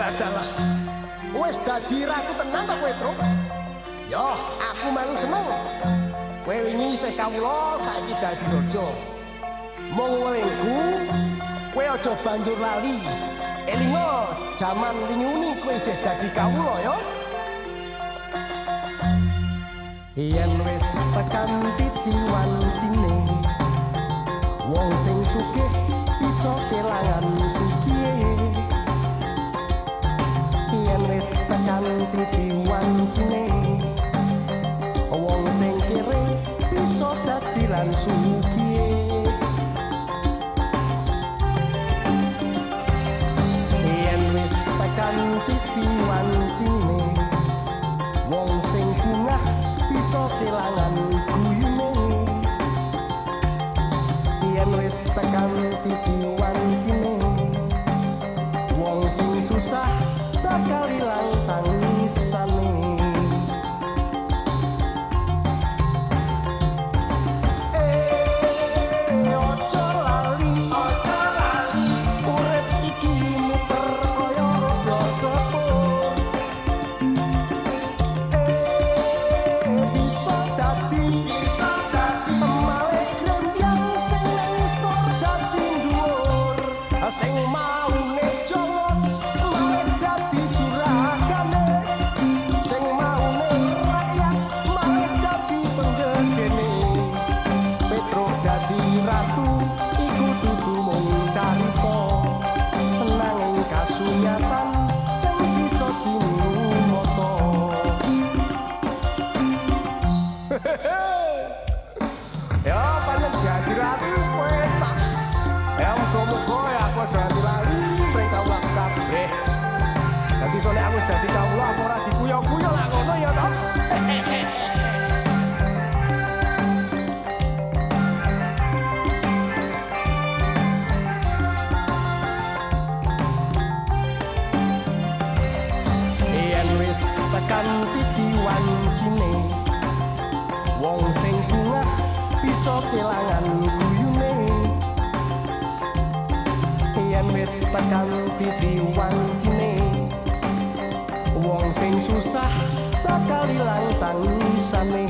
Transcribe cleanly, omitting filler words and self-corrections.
Dalah. Wis dadi ratu tenan to kowe, Truk? Yo, aku melu seneng. Kowe wingi isih kawula, saiki dadi raja. Mung welingku, kowe aja banjur lali. Elingo jaman wingi kowe isih dadi kawula ya. Yen wis tekan titi wancine, wong sing sugih bisa kelangan sugihe. Yen wis tekan titi wancine, wong sing kere bisa dadi lan sugihe. Yen wis tekan titi wancine, wong sing bungah bisa kelangan guyune. Yen wis tekan titi wancine, wong sing susah bakal ilang tangisane. Ojo lali, ojo lali, urip iki muter kaya roda sepur. Bisa dadi, bisa dadi malih grembyang sing nang isor dadi dhuwur, sing maune jongos malih dadi juragane, sing maune rakyat malih dadi penggedene. Petruk dadi ratu iku dudu mung carita, nanging kasunyatan sing bisa dinumata. Ya pancen dadi ratu kowe tak. Ya muga-muga ya aku aja nganti lali mring kawula kabeh. Dadi sone aku wis dadi kawula aku ora dikuyo-kuyo lah ngono ya toh. Yen wis tekan titi wancine, wong sing bungah bisa kelangan guyune. Yen wis tekan titi wancine, wong sing susah bakal ilang tangisane.